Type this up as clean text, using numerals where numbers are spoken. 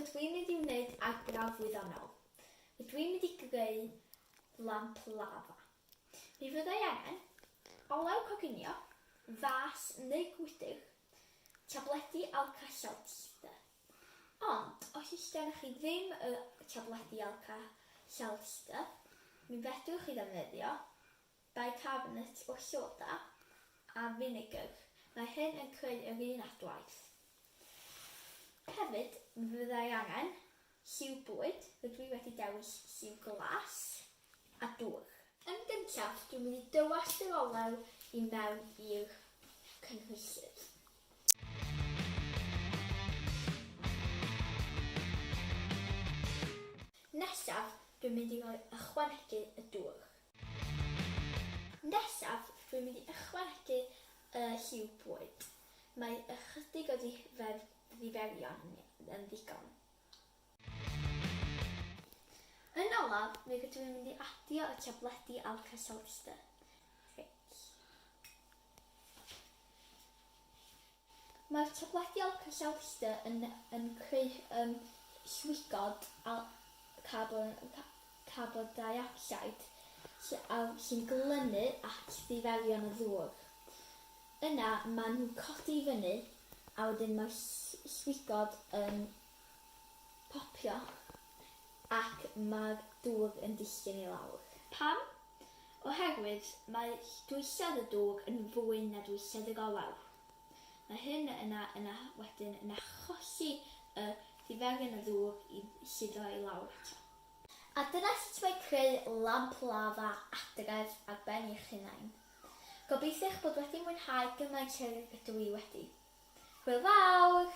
rydw i'n mynd i wneud arbrawf wyddonol. Rydw i'n mynd i greu lamp lafa. Mi fyddai angen olew coginio, fas neu gwydr, tabledi Alka-Seltzer. Ond, os oes gennych chi ddim y tabledi Alka-Seltzer, mi fedrwch chi ddefnyddio bicarbonate o soda a finegr. Mae hyn yn creu yr un adwaith. Hefyd, mi fyddai angen lliw bwyd, rydw i wedi dewis lliw glas, a dŵr. Yn gyntaf, dwi'n mynd i dywallt yr olew i mewn i'r cynhwysydd. Nesaf, dwi'n mynd i roi ychwanegu y dŵr. Nesaf, dwi'n mynd i ychwanegu y lliw bwyd. Mae ychydig o ddiferion yn ddigon. Yn olaf, mi rydw i'n mynd i adio y tabledi Alka-Seltzer. Reit. Mae'r tabledi Alka-Seltzer yn yn creu yym llwygod al- carbon carbon deuocsid sy- a sy'n glynu at ddiferion y ddŵr. Yna maen nhw'n codi i fyny a wedyn mae'r llwygod yn popio ac mae'r dŵr yn disgyn i lawr. Pam? Oherwydd mae dwysedd y dŵr yn fwy na dwysedd yr olew. Mae hyn yna yna wedyn yn achosi y diferyn o ddŵr i suddo i lawr eto. A dyna sut mae creu lamp lafa adref ar ben eich hunain. Gobeithio eich bod wedi mwynhau gymaint ag ydw i wedi. Hwyl fawr!